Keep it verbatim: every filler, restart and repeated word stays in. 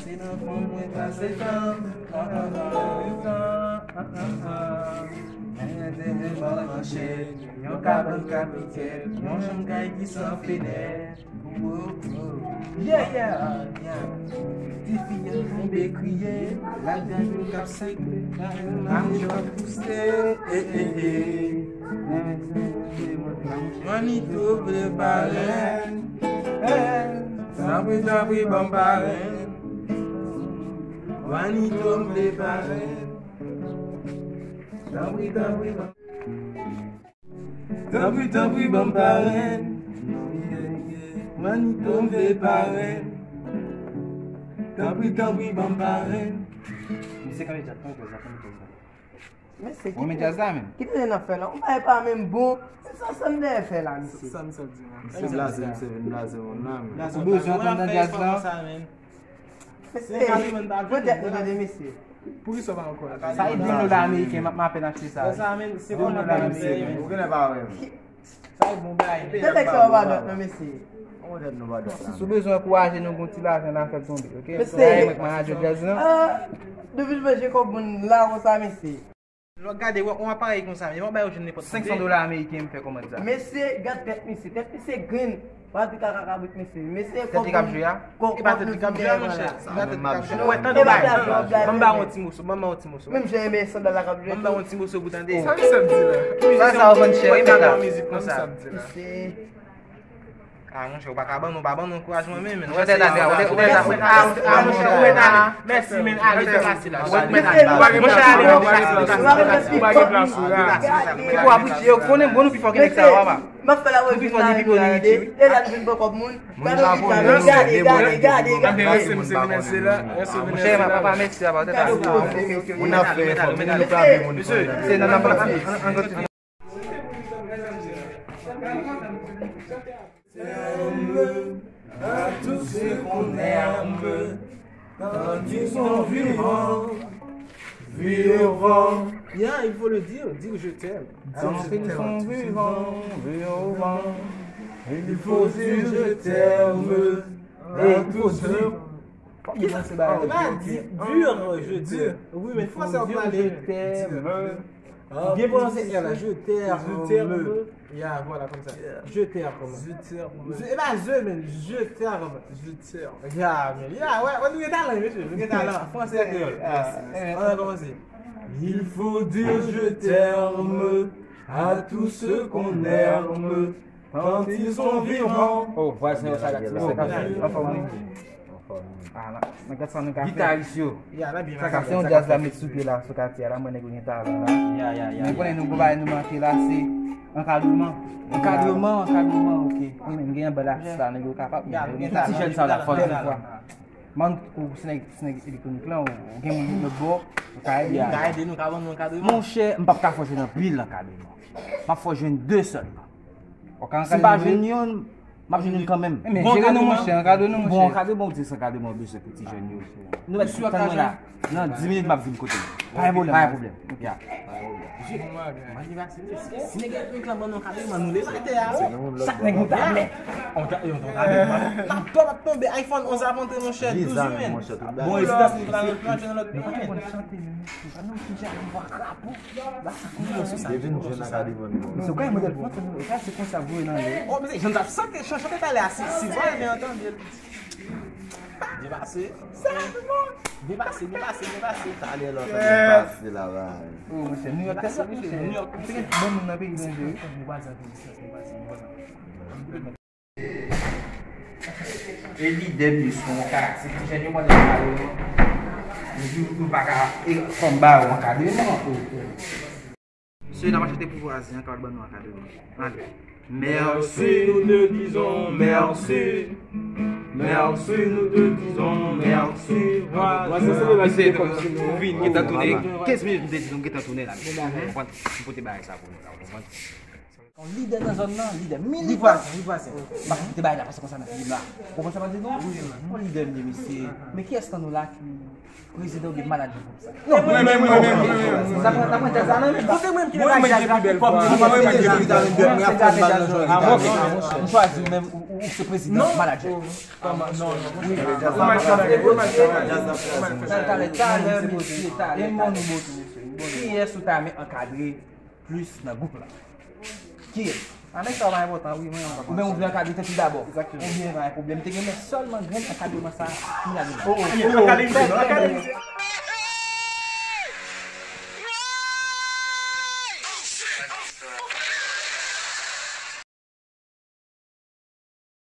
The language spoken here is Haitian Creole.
Se nan fanm mwen pase fanm. Ah, ah, ah, ah, ah, ah, ah. Men te men bal manchèt, yon kabann kapitèt, yon chanm kay ki san fenèt. Oh, oh, oh. Yeah, yeah, yeah. Ti fi an tonbe kriye, l ap gade w k ap sangle, lajan pouse. Eh, eh, eh. Manito vle parenn. Tanpri, tanpri, ban m parenn. Manito m vle parenn. Tanpri, tanpri, ban m Tanpri, tanpri, ban m parenn. Manito m vle parenn. Tanpri, tanpri, ban m parenn. Misye kanpe djaz, kanpe djaz, kanpe djaz. Mesye, kite djaz la, men. Kite n ap fè la. Ou pa, pa menm bon. Se sa, sa n dèyè fè la, mesye. Sa misye ap di, man. Misye blaze, misye vin blaze moun nan, men. Ou bezwen antann nan djaz la? Mesye, mwen tèt mwen tande, mesye. Poukisa w pa ankò? Sa e de dola ameriken, m ap apèn achte sa. Sa menm, se de dola ameriken. Ou genlè pa wè m. Sa e bon bagay. Tèt sa yo pa dòt non, mesye. Ou tèt nou pa dòt la. Si w bezwen ankouraje nou, gon ti lajan n a fè l tonbe, oke? Mesye. Mwen k manager djaz lan. Ah, depi l vle jwe kòb moun la konsa, mesye. Lè w gade, wè, yon aparèy konsa, men yon bagay ou jwenn nenpòt kote. Senk san dola ameriken, m fè kòmand sa. Mesye, gad tèt misye. Tèt misye grenn. Pa di kaka kabrit, mesye. Mesye, tèt li k ap jwe a? E pa tèt li k ap jwe a, monchè. Se pa tèt li k ap jwe. Wè, tande bagay. Ban m ba w yon ti moso, ban m ba w yon ti moso. Menm jan renmen sandal la k ap jwe. Ban m ba w yon ti moso pou tande. Sa misye ap di la? Sa, sa w vann chè, wi, mèt la. Mizik konsa. Sa misye ap di la? Ah, monchè, ou pa ka ban nou, pa ban nou ankourajman menm, men. Ou tèt ale, ou tèt ale. Ah, monchè, ou tèt ale. Mèsi, men, ale, fè pase la. Ou pa gen plas, ou pa gen plas, ou pa gen plas, ou pa gen plas, ou pa gen plas, ou pa gen plas. Ou pa gen plas. Ou konnen, bon, nou pi fò ke nèg sa yo, papa. M ap fè la revin la, revin la, ede. E la, nou vin pran kòb moun. Gade, gade, gade, gade, gade. Monchè, papa, mèsi, papa, tèt ale. Moun ap fè efò, moun ap fè efò. Se nan, nan, nan, nan, nan, Terme à tous ceux qu'on aime, quand ils sont vivants, vivants. Yeah, il faut le dire, dire je t'aime. Quand ils sont vivants, vivants. Il faut dire je t'aime à tous ceux Fòk nou pwononse bagay yo byen. Di, dir, je t'aime. Wi, men fransè w pale. Je t'aime. Byen pwononse R la. Je t'aime. Je t'aime. Ya, vwala, kòmsa. Je t'aime. Je t'aime. E pa je, men je t'aime. Je t'aime. Ya, men, ya, wè, wè, nou gen talan, mesye. Nou gen talan. Fransè, kreyòl. Ann kòmanse. Il faut dire je t'aime à tous ceux qu'on aime. Quand ils sont vivants. Oh, vwazen yo sa gati. Anfòm, wi. Anfòm. Ah, nan, nan gad sa nou ka fè. Gitaris yo. Sa ka fè yon djaz la met sou pye la, sou katye a la, mwen nèg yo gen talan la. Ya, ya, ya. Men konnen nou gon bagay nou manke la, se ankadreman. Ankadreman, ankadreman, oke. Wi, men gen yon bèl atis la, nèg yo kapab, men yo gen talan. Ti jèn sa la, fò yo vwa. Man, ou se nèg, se nèg elektwonik lan, ou gen moun lòt bò, ou ka ede. Ka ede nou, ka ban nou ankadreman. Monchè, m p ap ka fè w jwenn anpil ankadreman. M ap fè w jwenn de sèlman. Si m pa jwenn youn, m ap jwenn youn kanmenm. Bon ankadreman, monchè, ankadre nou, monchè. Bon ankadreman, ou di se ankadreman w bezwen pou ti jèn yo. Nou mèt tann mwen la. Nan dis minit, m ap vin kote w. Pa gen pwoblèm. Pa gen pwoblèm. Ya. Si nèg elektwonik lan ban nou ankadreman, nou leve atè a. Chak nèg yon tablèt. Yon tablèt. M ap tonbe, m ap tonbe. iPhone onz ap antre, monchè, douz men. Bon, rezistans li la, lòt plan, jwenn lòt plan. Ou pa konn chante menm, mesye. Pa nan ki jan ou pa krapo. Li vin jwenn ankadreman nou. Mesye, ou ka yon modèl fò, sa se konsa vre nan lè. Oh, mesye, jan t ap chante, chan-, chante talè a, si, si vwa, men antann. Byen pase. Byen pase, byen pase, byen pase. Talè lòt, byen pase la, bay. Oh, monchè, New York, tèt la, monchè. New York, monchè. Bon moun nan peyi danje, wi. Nou pa di anpil distans, nou pa di, nou pa di. E lidè m yo sou yon katye, ti jèn yo mande ankadreman. Yo di nou pa ka, e, fò m ba yo ankadreman. Mesye, n ap achte pou vwazen an, k ap ban nou ankadreman. Ale. Merci, nous te disons merci. Merci, nous te disons merci. Vwazen se la. Mesye, nou vin gentan tounen. Kenz minit nou te di nou gentan tounen la. Konprann? M pote bagay sa pou nou la, ou konprann? Yon lidè nan zòn nan, lidè militan. Li vwazen, li vwazen. M ap kite bagay la pase konsa nan figi m la. Ou konprann sa m ap di nou? Wi, wi. Yon lidè m ye, mesye. Men kiyès nan nou la ki prezidan oubyen manager gwoup sa? Non, mwen menm, mwen menm, mwen menm. Sa pran, sa pran djaz la nan men m. Kote mwen ki nan djaz la? Mwen menm ki pi bèl vwa. Mwen menm ki pi bèl vwa. Mwen ap fè bal nan jòn. Ah, ok. M chwazi ou menm, ou, ou, Ou se prezidan, manadjè. Non, non, non. Wi, Ou mal travay, ou mal travay. Talè, talè, mesye, talè. Kiyès ou ta renmen ankadre plis nan gwoup la? Kiyès? Anèk sa pa enpòtan, wi, mwen. Ou menm ou vle ankadre tèt ou dabò. Ou byen pa yon pwoblèm. Te gen men sèlman grenn ankadreman sa ki la gen. Ankadre misye, non, ankadre misye.